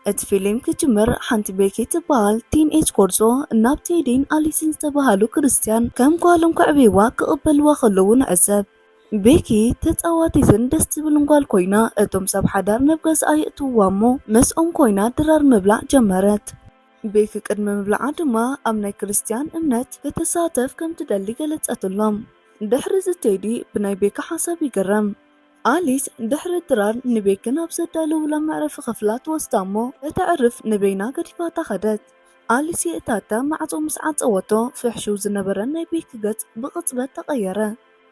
እቲ ፊልም ክጅምር፣ ሓንቲ ቤኪ ትበሃል ቲን ኤጅ ጎርዞ ናብ ቴዲን ኣሊስን ዝተባህሉ ክርስትያን ከም ጓሎም ከዕብይዋ ክቕበልዋ ከለዉ ንዕዘብ። ቤኪ ተጻዋቲትን ደስ ትብልን ጓል ኮይና፣ እቶም ሰብ ሓዳር ናብ ገዝኣ የእትውዋ እሞ ምስኦም ኮይና ድራር ምብላዕ ጀመረት። ቤኪ ቅድሚ ምብላዓ ድማ ኣብ ናይ ክርስትያን እምነት ክትሳተፍ ከም ትደሊ ገለጸትሎም። ድሕሪ እዚ ቴዲ ብናይ ቤኪ ሓሳብ ይግረም። ኣሊስ ድሕሪ ድራር ንቤኪ ናብ ዘዳለውላ መዕረፊ ክፍላ ትወስዳ እሞ፣ እታ ዕርፍ ንበይና ገዲፋታ ኸደት። ኣሊስ የእታታ ማዕጾ ምስ ዓጸወቶ፣ ፍሕሽው ዝነበረ ናይ ቤኪ ገጽ ብቕጽበት ተቐየረ።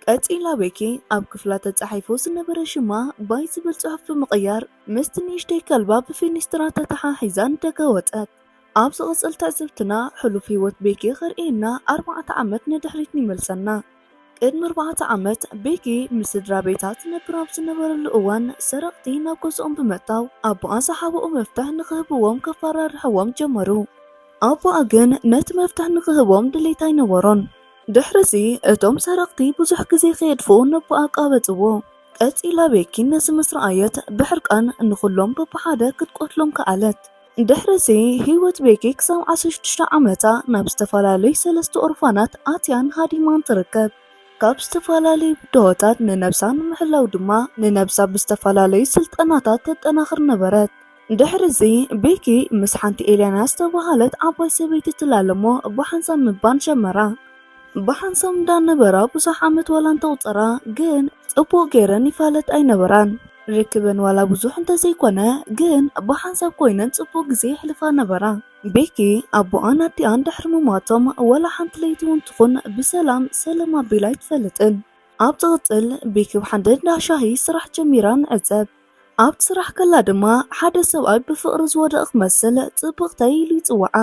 ቀጺላ ቤኪ ኣብ ክፍላ ተጻሒፉ ዝነበረ ሽማ ባይ ዝብል ጽሑፍ ብምቕያር፣ ምስቲ ንእሽተይ ከልባ ብፊኒስትራ ተተሓሒዛ ንደገ ወጸት። ኣብ ዝቕጽል ትዕዝብትና፣ ሕሉፍ ህይወት ቤኪ ከርእየና ኣርባዕተ ዓመት ንድሕሪት ይመልሰና። ቅድሚ ኣርባዕተ ዓመት ቤኪ ምስ ስድራ ቤታ ትነብር ኣብ ዝነበረሉ እዋን፣ ሰረቕቲ ናብ ገዝኦም ብምእታው ኣቦኣ ዝሃብኦ መፍትሕ ንኽህብዎም ከፈራርሕዎም ጀመሩ። ኣቦኣ ግን ነቲ መፍትሕ ንኽህቦም ድሌት ኣይነበሮን። ድሕሪዚ እቶም ሰረቕቲ ብዙሕ ግዜ ከየጥፍኡ ነቦኣ ኣቃበጽዎ። ቀጺላ ቤኪ ነዚ ምስ ረኣየት ብሕርቃን ንኹሎም በብሓደ ክትቀትሎም ከኣለት። ድሕሪዚ ህይወት ቤኪ ክሳብ ዓሰርተ ሽዱሽተ ዓመታ ናብ ዝተፈላለዩ ሰለስተ ኦርፋናት ኣትያን ሃዲማን ትርከብ። ካብ ዝተፈላለዩ ብድሆታት ንነብሳ ንምሕላው ድማ ንነብሳ ብዝተፈላለዩ ስልጠናታት ተጠናኽር ነበረት። ድሕሪዚ ቤኪ ምስ ሓንቲ ኤልያና ዝተባህለት ዓባይ ሰበይቲ ትላለሞ ብሓንሳብ ምባን ጀመራ። ብሓንሳብ እንዳነበራ ብዙሕ ዓመት ዋላ እንተቑጸራ፣ ግን ጽቡቕ ገይረን ይፋለጥ ኣይነበራን። ርክበን ዋላ ብዙሕ እንተዘይኮነ፣ ግን ብሓንሳብ ኮይነን ጽቡቕ ግዜ የሕልፋ ነበራ። ቤኪ ኣቦኣን ኣዲኣን ድሕሪ ምሟቶም ዋላ ሓንቲ ለይቲ እውን ትኹን ብሰላም ሰለም ኣቢላ ኣይትፈልጥን። ኣብ ዝቕጽል ቤኪ ኣብ ሓደ እንዳ ሻሂ ስራሕ ጀሚራ ንዕዘብ። ኣብቲ ስራሕ ከላ ድማ ሓደ ሰብኣይ ብፍቕሪ ዝወደቐ ክመስል ጽብቕተይ ኢሉ ይጽውዓ።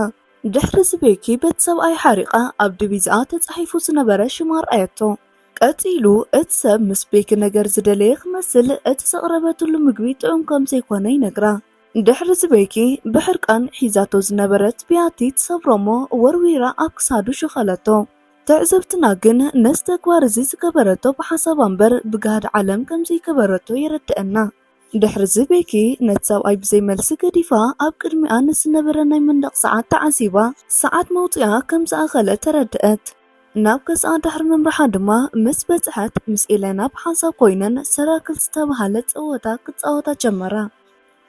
ድሕሪ እዚ ቤኪ በቲ ሰብኣይ ሓሪቓ ኣብ ዲቪዛኣ ተጻሒፉ ዝነበረ ሽማ ረኣየቶ። ቀጺሉ እቲ ሰብ ምስ ቤኪ ነገር ዝደለየ ክመስል እቲ ዘቕረበትሉ ምግቢ ጥዑም ከም ዘይኮነ ይነግራ። ድሕሪ እዚ ቤኪ ብሕርቃን ሒዛቶ ዝነበረት ቢያቲ ትሰብሮ እሞ ወርዊራ ኣብ ክሳዱ ሸኸለቶ። ትዕዝብትና ግን ነዚ ተግባር እዚ ዝገበረቶ ብሓሳባ እምበር ብጋህዲ ዓለም ከም ዘይገበረቶ የረድአና። ድሕሪ እዚ ቤኪ ነቲ ሰብኣይ ብዘይ መልሲ ገዲፋ ኣብ ቅድሚኣ ንዝነበረ ናይ መንደቕ ሰዓት ተዓዚባ ሰዓት መውጽኢኣ ከም ዝኣኸለ ተረድአት። ናብ ገዝኣ ድሕሪ ምምርሓ ድማ ምስ በጽሐት ምስ ኤለና ብሓንሳብ ኮይነን ሰራክል ዝተባህለ ጸወታ ክጻወታ ጀመራ።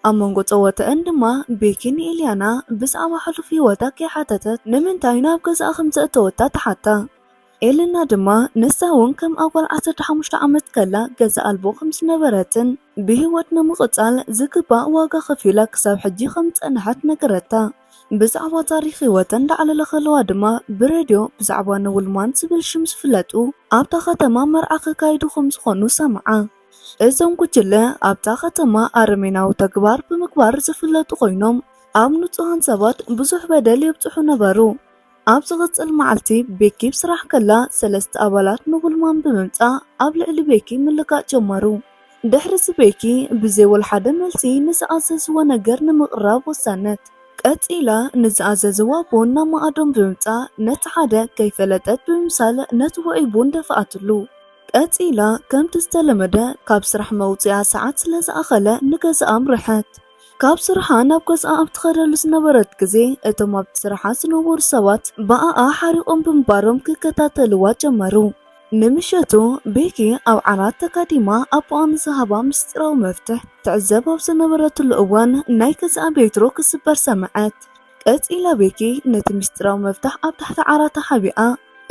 ኣብ መንጎ ጸወተአን ድማ ቤኪ ንኤልያና ብዛዕባ ሕሉፍ ህይወታ ከይሓተተት ንምንታይ ናብ ገዛኣ ከም ዘእተወታ ትሓታ። ኤለና ድማ ንሳ እውን ከም ኣጓል ዓሰርተ ሓሙሽተ ዓመት ከላ ገዛ ኣልቦ ከም ዝነበረትን ብህይወት ንምቕጻል ዝግባእ ዋጋ ከፊላ ክሳብ ሕጂ ከም ዝጸንሐት ነገረታ። ብዛዕባ ታሪኽ ህይወተን እንዳዕለላ ከለዋ ድማ ብሬድዮ ብዛዕባ ኖብልማን ዝብል ሽም ዝፍለጡ ኣብታ ከተማ መርዓ ከካይዱ ከም ዝኾኑ ሰምዓ። እዞም ጉጅለ ኣብታ ከተማ ኣረሜናዊ ተግባር ብምግባር ዝፍለጡ ኮይኖም ኣብ ንጹሃን ሰባት ብዙሕ በደል የብጽሑ ነበሩ። ኣብ ዝቕጽል መዓልቲ ቤኪ ብስራሕ ከላ ሰለስተ ኣባላት ኖብልማን ብምምጻእ ኣብ ልዕሊ ቤኪ ምልጋእ ጀመሩ። ድሕሪ እዚ ቤኪ ብዘይ ወላ ሓደ መልሲ ንዝኣዘዝዎ ነገር ንምቕራብ ወሰነት። ቀጺላ ንዝኣዘዝዋ ቡን ናብ መኣዶም ብምምጻእ ነቲ ሓደ ከይፈለጠት ብምምሳል ነቲ ውዑይ ቡን ደፍኣትሉ። ቀጺላ ከምቲ ዝተለመደ ካብ ስራሕ መውጽኢኣ ሰዓት ስለ ዝኣኸለ ንገዛኣ ኣምርሐት። ካብ ስርሓ ናብ ገዝኣ ኣብ ትኸደሉ ዝነበረት ግዜ እቶም ኣብቲ ስርሓ ዝነበሩ ሰባት ብኣኣ ሓሪቖም ብምንባሮም ክከታተልዋ ጀመሩ። ንምሸቱ ቤኪ ኣብ ዓራት ተጋዲማ ኣቦኣ ንዝሃባ ምስጢራዊ መፍትሕ ትዕዘብ ኣብ ዝነበረትሉ እዋን ናይ ገዛኣ ቤትሮ ክስበር ሰምዐት። ቀጺላ ቤኪ ነቲ ምስጢራዊ መፍትሕ ኣብ ታሕቲ ዓራት ሓቢኣ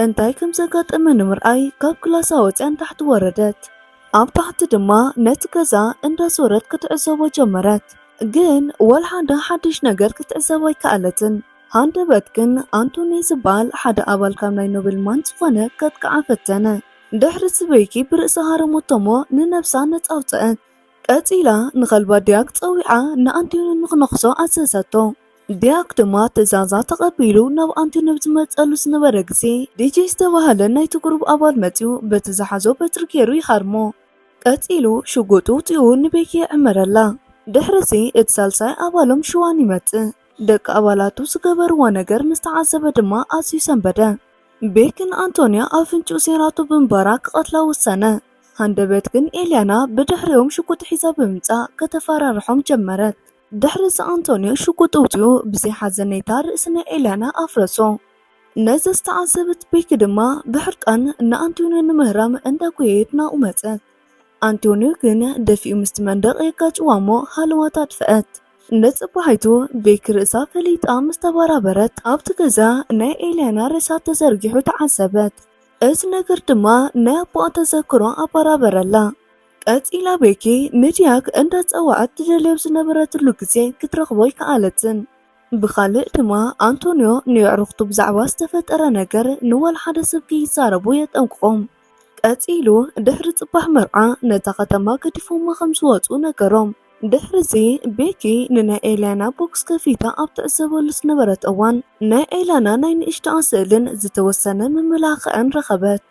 እንታይ ከም ዘጋጠመ ንምርኣይ ካብ ክላሳ ወጺኣ ንታሕቲ ወረደት። ኣብ ታሕቲ ድማ ነቲ ገዛ እንዳዞረት ክትዕዘቦ ጀመረት። ግን ወላ ሓደ ሓድሽ ነገር ክትዕዘብ ኣይከኣለትን። ሃንደበት ግን ኣንቶኒ ዝበሃል ሓደ ኣባል ካብ ናይ ኖብልማን ዝኾነ ከጥቅዓ ፈተነ። ድሕሪ እዚ ቤኪ ብርእሳ ሃረመቶ እሞ ንነብሳ ነጻ ኣውጽአት። ቀጺላ ንኸልባ ዲያክ ጸዊዓ ንኣንቶኒ ንኽነኽሶ ኣዘዘቶ። ዲያክ ድማ ትእዛዛ ተቐቢሉ ናብ ኣንቶኒ ኣብ ዝመጸሉ ዝነበረ ግዜ ዲጄ ዝተባህለ ናይቲ ግሩፕ ኣባል መጺኡ በቲ ዝሓዞ በትሪ ገይሩ ይሃርሞ። ቀጺሉ ሽጉጡ ኣውጺኡ ንቤኪ ይዕምረላ። ድሕሪዚ እቲ ሳልሳይ ኣባሎም ሽዋን ይመጽእ። ደቂ ኣባላቱ ዝገበርዎ ነገር ምስ ተዓዘበ ድማ ኣዝዩ ሰንበደ። ቤኪ ንኣንቶንያ ኣፍንጭኡ ሴራቶ ብምባራ ክቐትላ ወሰነ። ሃንደበት ግን ኤልያና ብድሕሪኦም ሽጉጥ ሒዛ ብምምጻእ ከተፈራርሖም ጀመረት። ድሕሪ እዚ ኣንቶንዮ ሽጉጥ ኣውጺኡ ብዘይ ሓዘኔታ ርእሲ ናይ ኤልያና ኣፍረሶ። ነዚ ዝተዓዘበት ቤኪ ድማ ብሕርቃን ንኣንቶንዮ ንምህራም እንዳጎየየት ናብኡ መጸት። ኣንቶንዮ ግን ደፊኡ ምስቲ መንደቕ የጋጭዋ እሞ ሃለዋታ ኣጥፍአት። ንጽባሒቱ ቤኪ ርእሳ ፈሊጣ ምስ ተበራበረት ኣብቲ ገዛ ናይ ኤልያና ሬሳ ተዘርጊሑ ተዓዘበት። እዚ ነገር ድማ ናይ ኣቦኣ ተዘክሮ ኣበራበረላ። ቀጺላ ቤኪ ንዲያክ እንዳጸውዐት ትደልዮ ዝነበረትሉ ግዜ ክትረኽቦ ኣይከኣለትን። ብኻልእ ድማ ኣንቶንዮ ንየዕሩኽቱ ብዛዕባ ዝተፈጠረ ነገር ንወላ ሓደ ሰብ ከይዛረቡ የጠንቅቖም። ቀጺሉ ድሕሪ ጽባሕ መርዓ ነታ ከተማ ገዲፎማ ከም ዝወጹ ነገሮም። ድሕሪ እዚ ቤኪ ንናይ ኤልያና ቦክስ ከፊታ ኣብ ትዕዘበሉ ዝነበረት እዋን ናይ ኤልያና ናይ ንእሽቶኣ ስእልን ዝተወሰነ መመላኽዕን ረኸበት።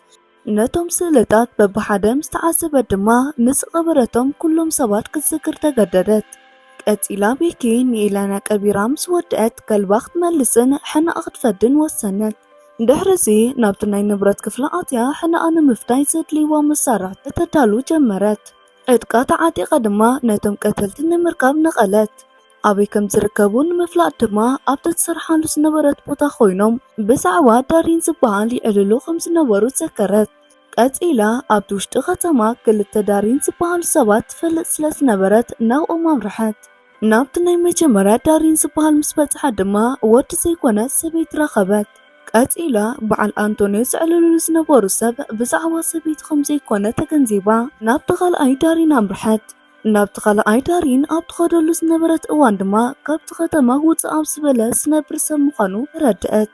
ነቶም ስእልታት በብሓደ ምስ ተዓዘበት ድማ ንዝቐበረቶም ኩሎም ሰባት ክትዝክር ተገደደት። ቀጺላ ቤኪ ንኤልያና ቀቢራ ምስ ወደአት ከልባ ክትመልስን ሕናኣ ክትፈድን ወሰነት። ድሕሪ እዚ ናብቲ ናይ ንብረት ክፍሊ ኣትያ ሕናኣ ንምፍዳይ ዘድልይዋ መሳርሕቲ ከተዳሉ ጀመረት። ዕጥቃ ተዓጢቓ ድማ ነቶም ቀተልቲ ንምርካብ ነቐለት። ኣበይ ከም ዝርከቡ ንምፍላጥ ድማ ኣብቲ ትሰርሓሉ ዝነበረት ቦታ ኮይኖም ብዛዕባ ዳሪን ዝበሃል ይዕልሉ ከም ዝነበሩ ዘከረት። ቀጺላ ኣብቲ ውሽጢ ከተማ ክልተ ዳሪን ዝበሃሉ ሰባት ትፈልጥ ስለ ዝነበረት ናብኦም ኣምርሐት። ናብቲ ናይ መጀመርያ ዳሪን ዝበሃል ምስ በጽሓ ድማ ወዲ ዘይኮነት ሰበይቲ ረኸበት። ቀጺላ በዓል ኣንቶንዮ ዘዕልልሉ ዝነበሩ ሰብ ብዛዕባ ሰበይቲ ከም ዘይኮነ ተገንዚባ ናብቲ ካልኣይ ዳሪን ኣምርሐት። ናብቲ ካልኣይ ዳሪን ኣብ ትኸደሉ ዝነበረት እዋን ድማ ካብቲ ከተማ ውጽእ ኣብ ዝበለ ዝነብር ሰብ ምዃኑ ተረድአት።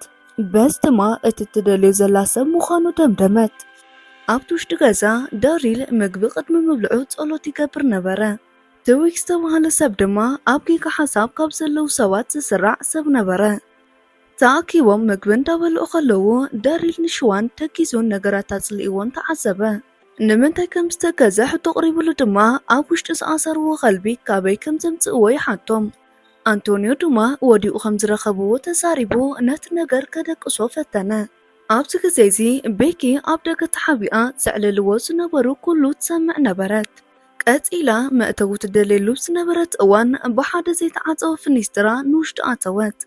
በዚ ድማ እቲ ትደልዮ ዘላ ሰብ ምዃኑ ደምደመት። ኣብቲ ውሽጢ ገዛ ዳሪል ምግቢ ቅድሚ ምብልዑ ጸሎት ይገብር ነበረ። ትዊክ ዝተባህለ ሰብ ድማ ኣብ ጌጋ ሓሳብ ካብ ዘለዉ ሰባት ዝስራዕ ሰብ ነበረ። ተኣኪቦም ምግቢ እንዳበልዑ ከለዉ ዳሪል ንሽዋን ተጊዙ ነገራት ኣጽሊእዎን ተዓዘበ። ንምንታይ ከም ዝተገዘ ሕቶ ኣቕሪብሉ ድማ ኣብ ውሽጢ ዝኣሰርዎ ከልቢ ካበይ ከም ዘምጽእዎ ይሓቶም። ኣንቶንዮ ድማ ወዲቑ ከም ዝረኸብዎ ተዛሪቡ ነቲ ነገር ከደቅሶ ፈተነ። ኣብዚ ግዜ እዚ ቤኪ ኣብ ደገ ተሓቢኣ ዘዕልልዎ ዝነበሩ ኩሉ ትሰምዕ ነበረት። ቀጺላ መእተዊ ትደልየሉ ዝነበረት እዋን ብሓደ ዘይተዓጸወ ፍኒስትራ ንውሽጢ ኣተወት።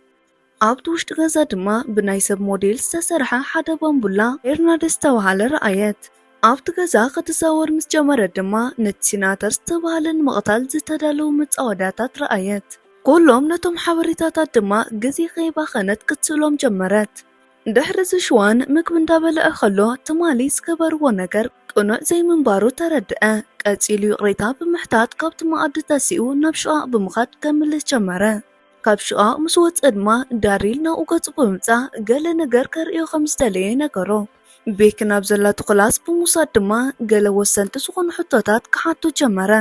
ኣብቲ ውሽጢ ገዛ ድማ ብናይ ሰብ ሞዴል ዝተሰርሐ ሓደ ባምቡላ ሄርናንደዝ ዝተባህለ ረኣየት። ኣብቲ ገዛ ክትዛወር ምስ ጀመረት ድማ ነቲ ሲናተር ዝተባህለ ንምቕታል ዝተዳለዉ መጻወድያታት ረኣየት። ኩሎም ነቶም ሓበሬታታት ድማ ግዜ ከይባኸነት ክትስእሎም ጀመረት። ድሕሪ እዚ ሽዋን ምግቢ እንዳበልዐ ከሎ ትማሊ ዝገበርዎ ነገር ቅኑዕ ዘይምንባሩ ተረድአ። ቀጺሉ ይቕሬታ ብምሕታት ካብቲ መኣዲ ተሲኡ ናብ ሽቓቕ ብምኻድ ከምልስ ጀመረ። ካብ ሽቓቕ ምስ ወጸ ድማ ዳሪል ናብኡ ገጹ ብምምጻእ ገለ ነገር ከርእዮ ከም ዝደለየ ነገሮ። ቤኪ ናብ ዘላቶ ክላስ ብምውሳድ ድማ ገለ ወሰንቲ ዝኾኑ ሕቶታት ክሓቶ ጀመረ።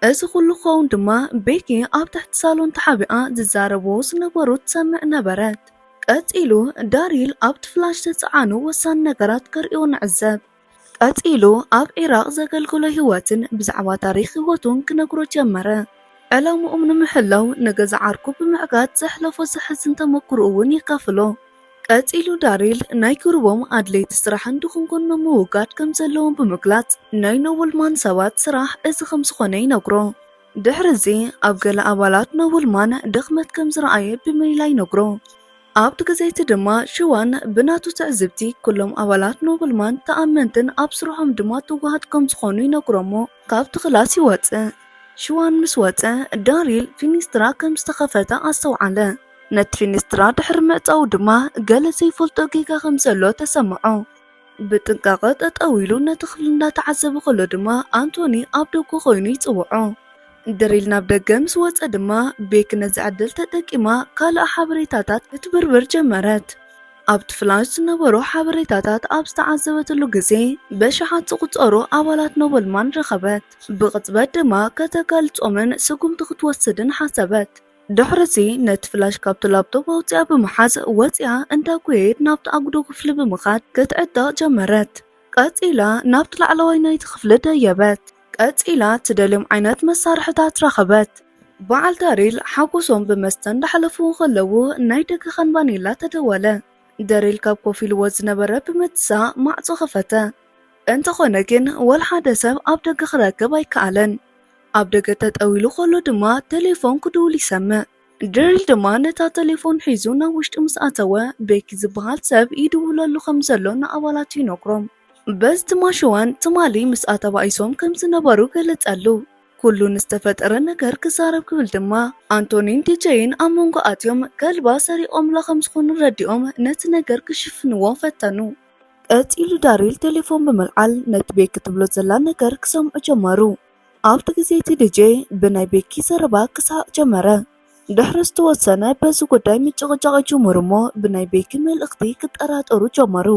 እዚ ኩሉ ክኸውን ድማ ቤኪ ኣብ ትሕቲ ሳሎን ተሓቢኣ ዝዛረብዎ ዝነበሩ ትሰምዕ ነበረት። ቀጺሉ ዳሪል ኣብቲ ፍላሽ ዝተጻዕኑ ወሳኒ ነገራት ከርእዮ ንዕዘብ። ቀጺሉ ኣብ ዒራቕ ዘገልገሎ ህይወትን ብዛዕባ ታሪኽ ህይወቱን ክነግሮ ጀመረ። ዕላምኦም ንምሕላው ንገዛ ዓርኩ ብምዕጋት ዘሕለፎ ዘሕዝን ተመክሮኡ እውን የካፍሎ። ቀጺሉ ዳሪል ናይ ግሩቦም ኣድለይቲ ስራሕን ድኹን ጎኖም ምውጋድ ከም ዘለዎም ብምግላጽ ናይ ኖብልማን ሰባት ስራሕ እዚ ከም ዝኾነ ይነግሮ። ድሕሪ እዚ ኣብ ገለ ኣባላት ኖብልማን ድኽመት ከም ዝረኣየ ብሜላ ይነግሮ። ኣብቲ ግዜ እቲ ድማ ሽዋን ብናቱ ትዕዝብቲ ኩሎም ኣባላት ኖብልማን ተኣመንትን ኣብ ስርሖም ድማ ትጉሃት ከም ዝኾኑ ይነግሮሞ ካብቲ ክላስ ይወጽእ። ሽዋን ምስ ወጸ ዳሪል ፊኒስትራ ከም ዝተኸፈተ ኣስተውዓለ። ነቲ ፊኒስትራ ድሕሪ ምዕጻው ድማ ገለ ዘይፈልጦ ጌጋ ከም ዘሎ ተሰምዖ። ብጥንቃቐ ጠጠው ኢሉ ነቲ ክፍሊ እንዳተዓዘበ ከሎ ድማ ኣንቶኒ ኣብ ደገ ኮይኑ ይጽውዖ። ድሪል ናብ ደገ ምስ ወጸ ድማ ቤክ ነዚ ዕድል ተጠቂማ ካልእ ሓበሬታታት ክትብርብር ጀመረት። ኣብቲ ፍላሽ ዝነበሩ ሓበሬታታት ኣብ ዝተዓዘበትሉ ግዜ በሽሓት ዝቑጸሩ ኣባላት ኖበልማን ረኸበት። ብቕጽበት ድማ ከተጋልጾምን ስጉምቲ ክትወስድን ሓሰበት። ድሕሪ እዚ ነቲ ፍላሽ ካብቲ ላፕቶፕ ኣውጺኣ ብምሓዝ ወጺኣ እንዳጎየየት ናብቲ ኣጉዶ ክፍሊ ብምኻድ ክትዕጠቕ ጀመረት። ቀጺላ ናብቲ ላዕለዋይ ናይቲ ክፍሊ ደየበት። ቀጺላ ትደልዮም ዓይነት መሳርሕታት ረኸበት። በዓል ዳሪል ሓጎሶም ብመስተ እንዳሕለፉ ከለዉ ናይ ደገ ኻንባኔላ ተደወለ። ደሪል ካብ ኮፍ ኢልዎ ዝነበረ ብምትሳእ ማዕጾ ከፈተ። እንተኾነ ግን ወላ ሓደ ሰብ ኣብ ደገ ክረክብ ኣይከኣለን። ኣብ ደገ ጠጠው ኢሉ ከሎ ድማ ቴሌፎን ክድውል ይሰምዕ። ደሪል ድማ ነታ ቴሌፎን ሒዙ ናብ ውሽጢ ምስ ኣተወ፣ ቤኪ ዝበሃል ሰብ ይድውለሉ ከም ዘሎ ንኣባላቱ ይነግሮም። በዚ ድማ ሽዋን ትማሊ ምስኣ ተባኢሶም ከም ዝነበሩ ገለጸሉ። ኩሉ ንዝተፈጠረ ነገር ክዛረብ ክብል ድማ ኣንቶኒን ዲጀይን ኣብ መንጎ ኣትዮም ከልባ ሰሪቖምላ ከም ዝኾኑ ረዲኦም ነቲ ነገር ክሽፍንዎ ፈተኑ። ቀጺሉ ዳሪል ቴሌፎን ብምልዓል ነቲ ቤኪ ትብሎ ዘላ ነገር ክሰምዑ ጀመሩ። ኣብቲ ግዜ እቲ ዲጄ ብናይ ቤኪ ዘረባ ክስሕቕ ጀመረ። ድሕሪ ዝተወሰነ በዚ ጉዳይ ምጭቕጫቕ ይጅምሩ እሞ ብናይ ቤኪ መልእኽቲ ክጠራጠሩ ጀመሩ።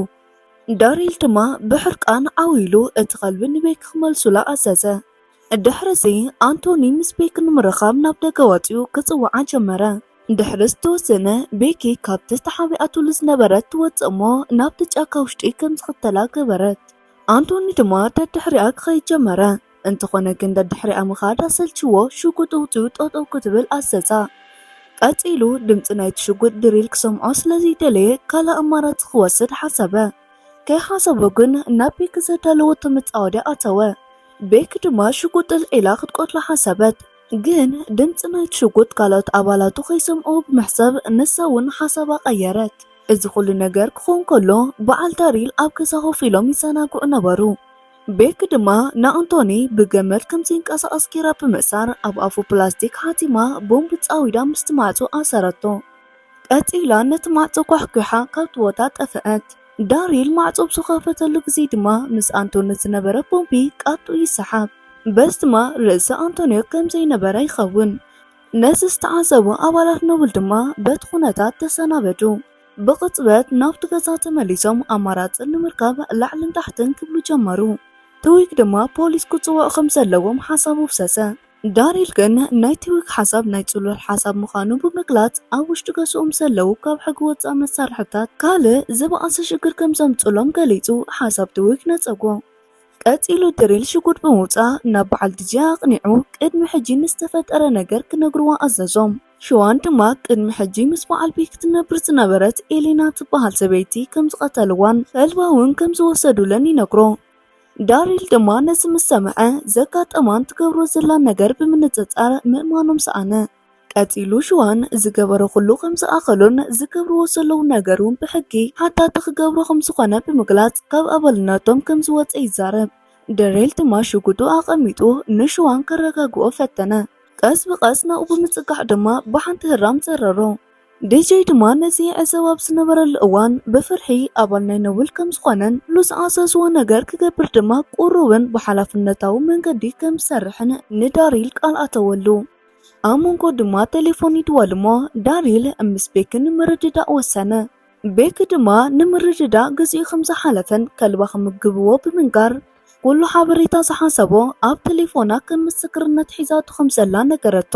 ዳሪል ድማ ብሕርቃን ዓው ኢሉ እቲ ከልቢ ንቤኪ ክመልሱላ ኣዘዘ። ድሕርዚ ኣንቶኒ ምስ ቤኪ ንምርኻብ ናብ ደገ ወጺኡ ክጽውዓ ጀመረ። ድሕሪ ዝተወሰነ ቤኪ ካብቲ ተሓቢኣትሉ ዝነበረት ትወጽእ እሞ ናብቲ ጫካ ውሽጢ ከም ዝኽተላ ገበረት። ኣንቶኒ ድማ ደድሕሪኣ ክኸይድ ጀመረ። እንተኾነ ግን ደድሕሪኣ ምኻድ ኣሰልችዎ ሽጉጥ ኣውጺኡ ጠጠው ክትብል ኣዘዛ። ቀጺሉ ድምጺ ናይቲ ሽጉጥ ድሪል ክሰምዖ ስለዘይደለየ ካልእ ኣማራጺ ክወስድ ሓሰበ። ከይሓሰቦ ግን ናብ ቤኪ ዘዳለወቶ መጻወድያ ኣተወ። ቤኪ ድማ ሽጉጥ ኣልዒላ ክትቀትሎ ሓሰበት። ግን ድምጺ ናይቲ ሽጉጥ ካልኦት ኣባላቱ ከይሰምዑ ብምሕሳብ ንሳ እውን ሓሳባ ቀየረት። እዚ ኩሉ ነገር ክኸውን ከሎ በዓል ዳሪል ኣብ ገዛ ኮፍ ኢሎም ይዘናግዑ ነበሩ። ቤኪ ድማ ንኣንቶኒ ብገመድ ከም ዘይንቀሳቐስ ጌራ ብምእሳር ኣብ ኣፉ ፕላስቲክ ሓቲማ ቦምብ ጻዊዳ ምስቲ ማዕጾ ኣሰረቶ። ቀጺላ ነቲ ማዕጾ ኳሕኲሓ ካብቲ ቦታ ጠፍአት። ዳሪል ማዕጾ ብዝኸፈተሉ ግዜ ድማ ምስ ኣንቶኒ ዝነበረ ቦምቢ ቃጡ ይሰሓብ። በዚ ድማ ርእሲ ኣንቶንዮ ከም ዘይነበረ ይኸውን። ነዚ ዝተዓዘቡ ኣባላት ኖብል ድማ በቲ ኩነታት ተሰናበዱ። ብቕጽበት ናብቲ ገዛ ተመሊሶም ኣማራጺ ንምርካብ ላዕልን ታሕትን ክብሉ ጀመሩ። ትዊግ ድማ ፖሊስ ክጽውዑ ከም ዘለዎም ሓሳብ ኣፍሰሰ። ዳሪል ግን ናይ ትዊግ ሓሳብ ናይ ጽሉል ሓሳብ ምዃኑ ብምግላጽ ኣብ ውሽጢ ገዝኦም ዘለዉ ካብ ሕጊ ወጻኢ መሳርሕታት ካልእ ዝበኣሰ ሽግር ከም ዘምጽሎም ገሊጹ ሓሳብ ትዊግ ነጸጎ። ቀጺሉ ድሪል ሽጉጥ ብምውጻእ ናብ በዓል ዲጄ ኣቕኒዑ ቅድሚ ሕጂ ንዝተፈጠረ ነገር ክነግርዎ ኣዘዞም። ሽዋን ድማ ቅድሚ ሕጂ ምስ በዓል ቤኪ ትነብር ዝነበረት ኤሌና ትበሃል ሰበይቲ ከም ዝቐተልዋን ከልባ እውን ከም ዝወሰዱለን ይነግሮ። ዳሪል ድማ ነዚ ምስ ሰምዐ ዘጋጠማን ትገብሮ ዘላን ነገር ብምንጽጻር ምእማኖም ሰኣነ። ቀጺሉ ሽዋን ዝገበሮ ኩሉ ከም ዝኣኸሎን ዝገብርዎ ዘለዉ ነገር እውን ብሕጊ ሓታቲ ክገብሮ ከም ዝኾነ ብምግላጽ ካብ ኣባልነቶም ከም ዝወጸ ይዛረብ። ደሬል ድማ ሽጉጡ ኣቐሚጡ ንሽዋን ከረጋግኦ ፈተነ። ቀስ ብቐስ ናብኡ ብምጽጋዕ ድማ ብሓንቲ ህራም ዘረሮ። ዲጄ ድማ ነዚ ይዕዘብ ኣብ ዝነበረሉ እዋን ብፍርሒ ኣባል ናይ ኖብል ከም ዝኾነን ንዝኣዘዝዎ ነገር ክገብር ድማ ቁሩብን ብሓላፍነታዊ መንገዲ ከም ዝሰርሕን ንዳሪል ቃል ኣተወሉ። ኣብ መንጎ ድማ ቴሌፎን ይድወል እሞ ዳሪል ምስ ቤኪ ንምርድዳእ ወሰነ። ቤኪ ድማ ንምርድዳእ ግዜኡ ከም ዝሓለፈን ከልባ ክምግብዎ ብምንጋር ኩሉ ሓበሬታ ዝሓሰቦ ኣብ ቴሌፎና ከም ምስክርነት ሒዛቶ ከም ዘላ ነገረቶ።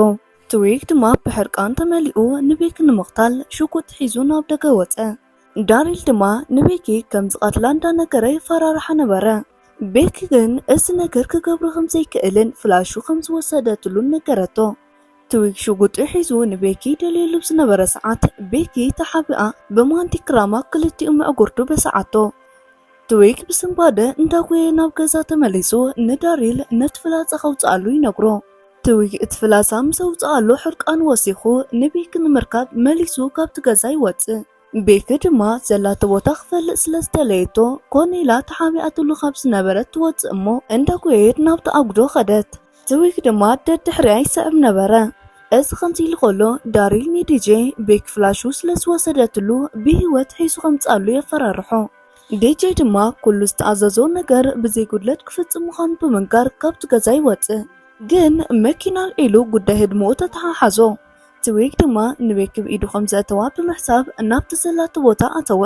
ትዊግ ድማ ብሕርቃን ተመሊኡ ንቤኪ ንምቕታል ሽጉጥ ሒዙ ናብ ደገ ወጸ። ዳሪል ድማ ንቤኪ ከም ዝቐትላ እንዳነገረ የፈራርሓ ነበረ። ቤኪ ግን እዚ ነገር ክገብሮ ከም ዘይክእልን ፍላሹ ከም ዝወሰደትሉን ነገረቶ። ትዊግ ሽጉጡ ሒዙ ንቤኪ ደልየሉ ዝነበረ ሰዓት ቤኪ ተሓቢኣ ብማንቲክራማ ክልቲኡ ምዕጉርቱ በሰዓቶ። ትዊግ ብስንባደ እንዳጎየ ናብ ገዛ ተመሊሱ ንዳሪል ነቲ ፍላጻ ከውጽኣሉ ይነግሮ። ትዊግ እቲ ፍላጻ ምስ ኣውጽኣሉ ሕርቃኑ ወሲኹ ንቤኪ ንምርካብ መሊሱ ካብቲ ገዛ ይወጽእ። ቤኪ ድማ ዘላቶ ቦታ ክፈልጥ ስለ ዝደለየቶ ኮኔላ ተሓቢኣትሉ ካብ ዝነበረት ትወጽእ እሞ እንዳጎየት ናብቲ ኣጉዶ ከደት። ትዊግ ድማ ደድሕሪኣ ይስዕብ ነበረ። እዚ ከምዚ ኢሉ ከሎ ዳሪል ንዲጄ ቤኪ ፍላሹ ስለ ዝወሰደትሉ ብህይወት ሒዙ ከምጽኣሉ የፈራርሖ። ዲጄ ድማ ኩሉ ዝተኣዘዞ ነገር ብዘይ ጉድለት ክፍጽም ምዃኑ ብምንጋር ካብቲ ገዛ ይወጽእ። ግን መኪና ኣልዒሉ ጉዳይ ህድሞኡ ተተሓሓዞ። ትዊግ ድማ ንቤኪ ብኢዱ ከም ዘእተዋ ብምሕሳብ ናብቲ ዘላቶ ቦታ ኣተወ።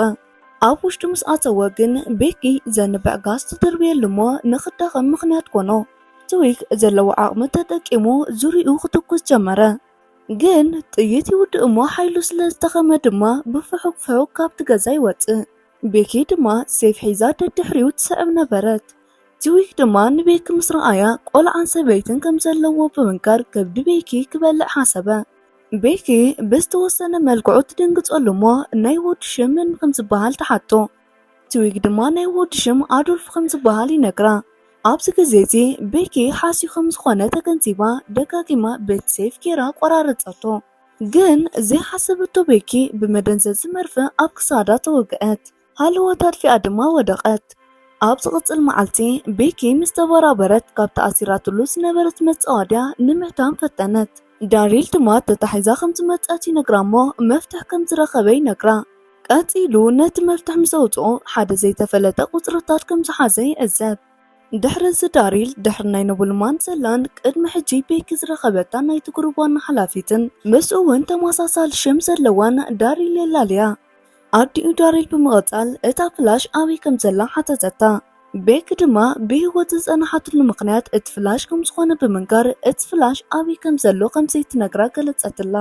ኣብ ውሽጡ ምስ ኣተወ ግን ቤኪ ዘንብዕ ጋዝ ትድርብየሉ እሞ ንኽዳኸም ምኽንያት ኮኖ። ትዊግ ዘለዎ ዓቕሚ ተጠቂሙ ዙርይኡ ክትኩስ ጀመረ። ግን ጥይት ይውድእ እሞ ሓይሉ ስለ ዝደኸመ ድማ ብፍሑግ ፍሑግ ካብቲ ገዛ ይወጽእ። ቤኪ ድማ ሴፍ ሒዛ ደድሕሪኡ ትስዕብ ነበረት። ትዊግ ድማ ንቤኪ ምስ ረኣያ ቆልዓን ሰበይትን ከም ዘለዎ ብምንጋር ከብዲ ቤኪ ክበልዕ ሓሰበ። ቤኪ ብዝተወሰነ መልክዑ ትድንግጸሉ እሞ ናይ ወዱ ሽም መን ከም ዝበሃል ትሓቶ። ትዊግ ድማ ናይ ወዱ ሽም ኣዶልፍ ከም ዝበሃል ይነግራ። ኣብዚ ግዜ እዚ ቤኪ ሓስዩ ከም ዝኾነ ተገንዚባ ደጋጊማ ብቲ ሴፍ ጌራ ቆራረጸቶ። ግን ዘይሓሰበቶ ቤኪ ብመደንዘዚ መርፍእ ኣብ ክሳዳ ተወግአት። ሃለዋት ኣጥፊኣ ድማ ወደቐት። ኣብ ዝቕጽል መዓልቲ ቤኪ ምስ ተበራበረት ካብ ተኣሲራትሉ ዝነበረት መጻወድያ ንምሕታም ፈተነት። ዳሪል ድማ ተታሒዛ ከም ዝመጸት ይነግራ እሞ መፍትሕ ከም ዝረኸበ ይነግራ። ቀጺሉ ነቲ መፍትሕ ምስ ኣውጽኦ ሓደ ዘይተፈለጠ ቁጽርታት ከም ዝሓዘ ይዕዘብ። ድሕሪ እዚ ዳሪል ድሕሪ ናይ ኖብልማን ዘላን ቅድሚ ሕጂ ቤኪ ዝረኸበታ ናይቲ ግሩብ ዋና ሓላፊትን ምስኡ እውን ተመሳሳሊ ሽም ዘለዋን ዳሪል የላልያ። ኣዲኡ ዳሪል ብምቕጻል እታ ፍላሽ ኣበይ ከም ዘላ ሓተተታ። ቤኪ ድማ ብህይወት ዝጸንሓትሉ ምኽንያት እቲ ፍላሽ ከም ዝኾነ ብምንጋር እቲ ፍላሽ ኣበይ ከም ዘሎ ከም ዘይትነግራ ገለጸትላ።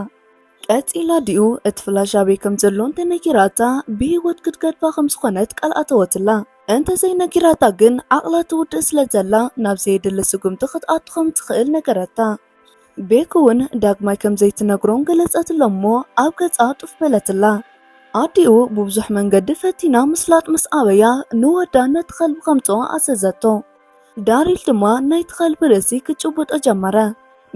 ቀጺላ ኣዲኡ እቲ ፍላሽ ኣበይ ከም ዘሎ እንተነጊራታ ብህይወት ክትገድፋ ከም ዝኾነት ቃል ኣተወትላ። እንተዘይነጊራታ ግን ዓቕላ ትውድእ ስለ ዘላ ናብ ዘየድሊ ስጉምቲ ክትኣቱ ከም ትኽእል ነገረታ። ቤኪ እውን ዳግማይ ከም ዘይትነግሮን ገለጸትሎም እሞ ኣብ ገጻ ጡፍ በለትላ። ኣዲኡ ብብዙሕ መንገዲ ፈቲና ምስላጥ ምስ ኣበያ ንወዳ ነቲ ከልቢ ከምጽኦ ኣዘዘቶ። ዳሪል ድማ ናይቲ ከልቢ ርእሲ ክጭብጦ ጀመረ።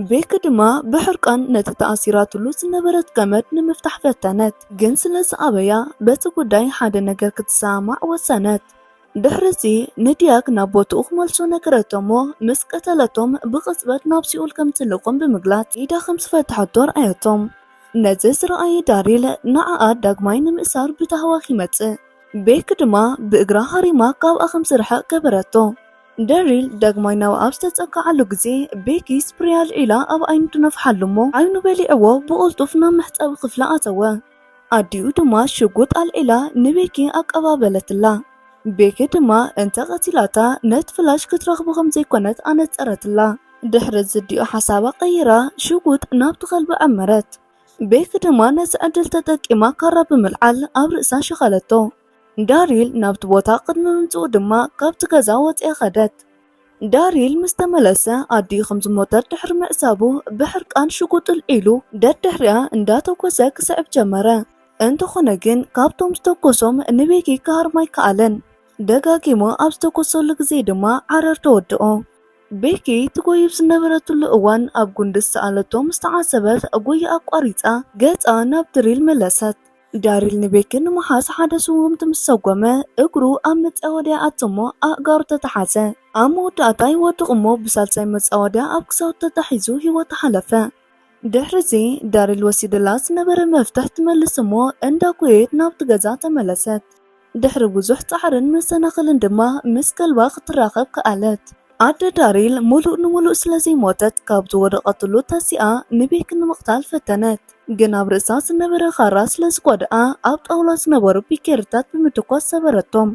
ቤኪ ድማ ብሕርቃን ነቲ ተኣሲራትሉ ዝነበረት ገመድ ንምፍታሕ ፈተነት፣ ግን ስለ ዝኣበያ በቲ ጉዳይ ሓደ ነገር ክትሰማማዕ ወሰነት። ድሕሪ እዚ ንዲያክ ናብ ቦትኡ ክመልሶ ነገረቶ እሞ ምስ ቀተለቶም ብቕጽበት ናብ ሲኦል ከም ትልእኮም ብምግላጽ ኢዳ ከም ዝፈትሐቶ ኣርኣየቶም። ነዚ ዝረኣየ ዳሪል ንዓኣ ዳግማይ ንምእሳር ብታህዋኽ ይመጽእ። ቤኪ ድማ ብእግራ ሃሪማ ካብኣ ከም ዝርሕቕ ገበረቶ። ዳሪል ዳግማይ ናብ ኣብ ዝተጸግዓሉ ግዜ ቤኪ ስፕሬይ ኣልዒላ ኣብ ዓይኑ ትነፍሓሉ እሞ ዓይኑ በሊዕዎ ብቕልጡፍ ናብ መሕጸቢ ክፍሊ ኣተወ። ኣዲኡ ድማ ሽጉጥ ኣልዒላ ንቤኪ ኣቀባበለትላ። ቤኪ ድማ እንተ ቀቲላታ ነቲ ፍላሽ ክትረኽቦ ከም ዘይኮነት ኣነጸረትላ። ድሕሪ እዚ ኣዲኡ ሓሳባ ቀይራ ሽጉጥ ናብቲ ከልቢ ኣመረት። ቤኪ ድማ ነዚ ዕድል ተጠቂማ ካራ ብምልዓል ኣብ ርእሳ ሸኸለቶ። ዳሪል ናብቲ ቦታ ቅድሚ ምምጽኡ ድማ ካብቲ ገዛ ወጺኣ ከደት። ዳሪል ምስ ተመለሰ ኣዲኡ ከም ዝሞተት ድሕሪ ምዕዛቡ ብሕርቃን ሽጉጥ ኣልዒሉ ደድሕሪኣ እንዳተኮሰ ክስዕብ ጀመረ። እንተኾነ ግን ካብቶም ዝተኮሶም ንቤኪ ክሃርማ ኣይከኣለን። ደጋጊሙ ኣብ ዝተኮሰሉ ግዜ ድማ ዓረር ተወድኦ። ቤኪ ትጎይብ ዝነበረትሉ እዋን ኣብ ጉንዲ ዝሰኣለቶ ምስ ተዓዘበት ጉያ ኣቋሪጻ ገጻ ናብ ድሪል መለሰት። ዳሪል ንቤኪ ንምሓዝ ሓደ ስጉምቲ ምስ ሰጎመ እግሩ ኣብ መጻወድያ ኣትሞ ኣእጋሩ ተተሓዘ። ኣብ መወዳእታ ይወድቕ እሞ ብሳልሳይ መጻወድያ ኣብ ክሳዱ ተታሒዙ ህይወቱ ሓለፈ። ድሕሪ እዚ ዳሪል ወሲድላ ዝነበረ መፍትሕ ትመልስ እሞ እንዳጎየየት ናብቲ ገዛ ተመለሰት። ድሕሪ ብዙሕ ጻዕርን መሰናኽልን ድማ ምስ ከልባ ክትራኸብ ከኣለት። ኣደ ዳሪል ሙሉእ ንሙሉእ ስለ ዘይሞተት ካብ ዝወደቐትሉ ተሲኣ ንቤኪ ንምቕታል ፈተነት። ግን ኣብ ርእሳ ዝነበረ ካራ ስለ ዝጎድኣ ኣብ ጣውላ ዝነበሩ ቢኬሪታት ብምትኳስ ሰበረቶም።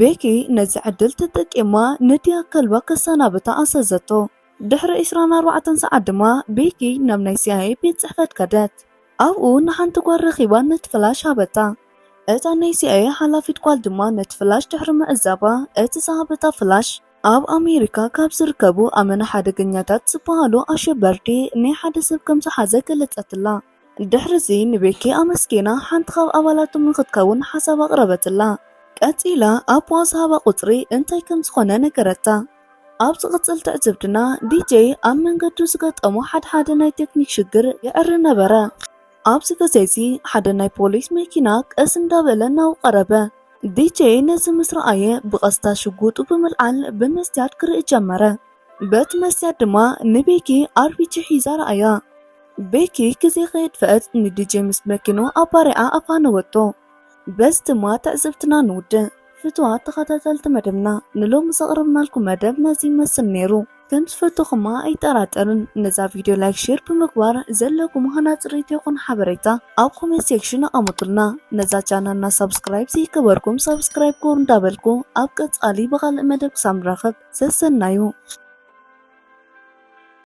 ቤኪ ነዚ ዕድል ተጠቂማ ንዲያክ ከልባ ከሰናብታ ኣዘዘቶ። ድሕሪ ዕስራን ኣርባዕተን ሰዓት ድማ ቤኪ ናብ ናይ ሲኣይኤ ቤት ጽሕፈት ከደት። ኣብኡ ንሓንቲ ጓል ረኺባ ነቲ ፍላሽ ሃበታ። እታ ናይ ሲኣይኤ ሓላፊት ጓል ድማ ነቲ ፍላሽ ድሕሪ ምዕዛባ እቲ ዝሃበታ ፍላሽ ኣብ ኣሜሪካ ካብ ዝርከቡ ኣመና ሓደገኛታት ዝበሃሉ ኣሸበርቲ ናይ ሓደ ሰብ ከም ዝሓዘ ገለጸትላ። ድሕሪ እዚ ንቤኪ ኣመስጊና ሓንቲ ካብ ኣባላቶም ንክትከውን ሓሳብ ኣቕረበትላ። ቀጺላ ኣቦኣ ዝሃባ ቁጽሪ እንታይ ከም ዝኾነ ነገረታ። ኣብ ዝቕጽል ትዕዝብትና ዲጄ ኣብ መንገዱ ዝገጠሞ ሓድሓደ ናይ ቴክኒክ ሽግር የዕሪ ነበረ። ኣብዚ ግዜ እዚ ሓደ ናይ ፖሊስ መኪና ቀስ እንዳበለ ናብኡ ቀረበ። ዲጄ ነዚ ምስ ረኣየ ብቐስታ ሽጉጡ ብምልዓል ብመስትያት ክርኢ ጀመረ። በቲ መስትያት ድማ ንቤኪ ኣርፒጂ ሒዛ ረኣያ። ቤኪ ግዜ ከየጥፈአት ንዲጄ ምስ መኪኑ ኣባሪዓ ኣፋነወቶ። በዚ ድማ ትዕዝብትና ንውድእ። ፍቱዋት ተኸታተልቲ መደብና ንሎሚ ዘቕረብናልኩም መደብ ነዚ ይመስል ነይሩ። ከም ዝፈተኹማ ኣይጠራጠርን። ነዛ ቪድዮ ላይክ ሼር ብምግባር ዘለኩም ሃናጺ ርእይቶ ይኹን ሓበሬታ ኣብ ኮሜንት ሴክሽን ኣቐምጡልና። ነዛ ቻናልና ሳብስክራይብ ዘይገበርኩም ሳብስክራይብ ግበሩ እንዳበልኩ ኣብ ቀጻሊ ብኻልእ መደብ ክሳብ ንራኸብ ሰሰናዩ።